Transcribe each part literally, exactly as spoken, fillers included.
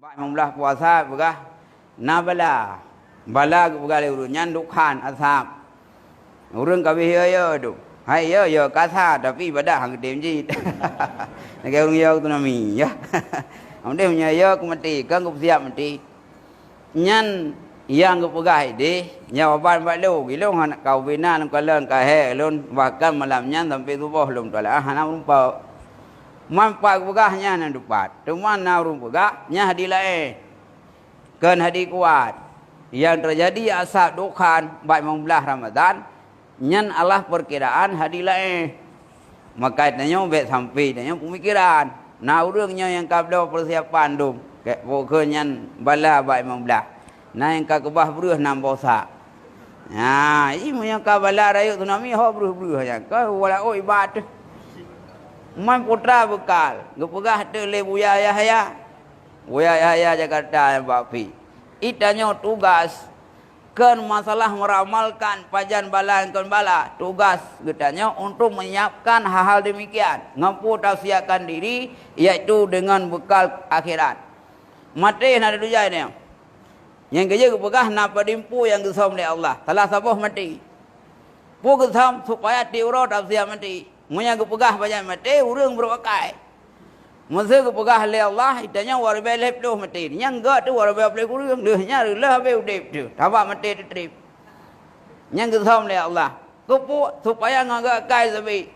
Limong blaih puasa peugah na bala. Bala geupeugah lé ureuëng nyan dukhan, asab. Ureuëng ka beuh yo-yo tu. Hai yo-yo kasa, tapi ibadah han geutem jih. Lagée ureuëng yo tsunami, ya. Amdeh meunyoe yo keu maté, kan geupeusiap maté. Nyan nyang geupeugah ideh, nyawaban bak lôn, ilôn hana ka ubina lam kalon ka hék lôn, bahkan malam nyan sampai suboh lôn talaah hana meureumpok. Man pat geupeugah nyan na dupat, teuma na ureuëng peugah nyan hadih laén. Kon hadih kuat. Nyang teujadi asab dukhan bak limong blaih Ramadhan, nyan Allah peurkiraan hadih laén. Maka tanyoe bék sampai tanyoe peumikeran. Na ureuëng nyoe nyang ka bloe peursiapan dum, keu nyan bala bak limong blaih. Na nyang ka keubah breueh nam boh sak. Nah, i meunyoe ka bala rayeuk tsunami ho breueh-breueh nyan, ka walaôt ibat teuh. Man putra beukal, geupeugah teuh lé Buya Yahya. Buya Yahya Jakarta nyang bak pih. I tanyoe tugas kon masalah meuramalkan pajan bala ngon kon bala. Tugas geutanyoe untuk menyiapkan hal-hal demikian. Ngon peue tasiapkan diri, yaitu dengan bekal akhirat. Maté na dujai nyoe. Nyang keujeuet geupeugah na padum peue nyang geusöm lé Allah. Salah saboh maté. Peue geusöm supaya tiep uroe tasiap maté. Meunyoe geupeugah pajan maté, ureuëng brok akai. Meuseu geupeugah lé Allah, i tanyoe waribée lhée ploh maté. Nyang gét teuh waribée ploh kureueng, lheueh nyan reuloh habéh udeb teuh, sabab maté teutreb. Nyang geusöm lé Allah. Keupeue? Supaya ngon geukai sabe.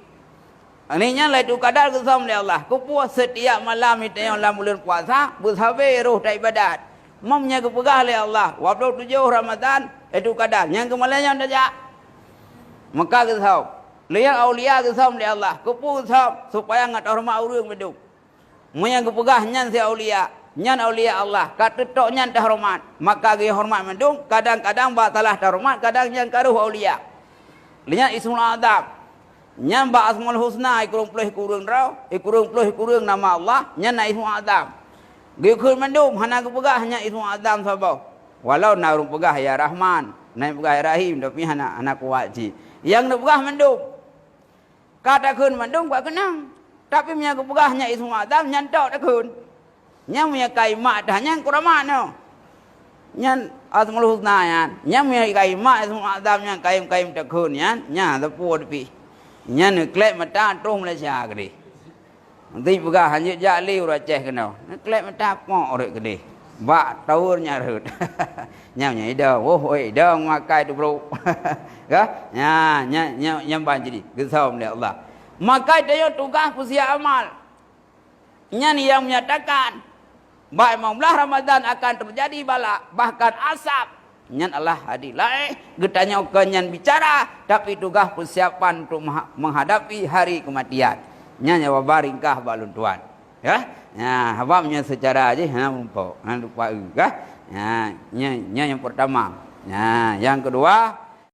Nyan Lailatul Qadar geusöm lé Allah. Keupeue? Seutiap malam i tanyoe lam buleuen puasa, beusabe roh taibadat. Meunyoe geupeugah lé Allah, dua ploh tujoh Ramadhan, Lailatul Qadar, nyang keumalée nyoe tajak. Maka geusöm. Lé nyang aulia geusöm lé Allah. Keupeue geusöm? Supaya ngon teuhoreumat ureuëng mandum. Meunyoe geupeugah nyan si aulia, nyan aulia Allah, ka teutok nyan teuhoreumat, maka geuhoreumat mandum, kadang-kadang bak salah teuhoreumat, kadang nyang ka rhoh aulia. Lé nyan Ismul Azam. Nyan bak Asmaul Husna, ikureueng ploh ikureueng droe, ikureueng ploh ikureueng nama Allah, nyan na Ismul Azam. Geukheun mandum, hana geupeugah nyan Ismul Azam saboh. Walau na ureuëng peugah ya Rahman, na ureuëng peugah ya Rahim, tapi hana, hana kuat cit. Nyang neupeugah mandum. Ka takheun mandum ka keunong. Tapi meunyoe geupeugah nyan Ismul Azam, nyan tok takheun. Nyan meunyoe ka imat tah nyan kuramat nyoe. Nyan Asmaul Husna nyan. Nyan meunyoe ka imat Ismul Azam nyan kayém-kayém takheun nyan, nyan teupeu pih. Nyan neuklek mata troh Malaysia keudeh. Nanti peugah hanjeuet jak lé ureuëng Aceh keunoe. Neuklek mata pok rot keudeh. Bak tower nyan rhot. Nyan meunyoe idong, oh, oi, idong makai teubrok. Ka? Nyan, nyan, nyan, nyan ban jadi geusöm lé Allah. Maka tanyoe tugaih peusiap amal. Nyan nyang menyatakan, bak limong blaih Ramadhan akan teujadi bala, bahkan asab. Nyan Allah hadih laén, geutanyoe kon nyan bicara, tapi tugaih peusiapan untuk meuha-, menghadapi hari kematian. Nyan jawaban ringkah bak lôn tuan. Ya? Ya, haba meunyoe seucara jih hana meurumpok, hana lupa eu, ka? Ya, nyan, nyan nyang pertama. Ya, nyang kedua,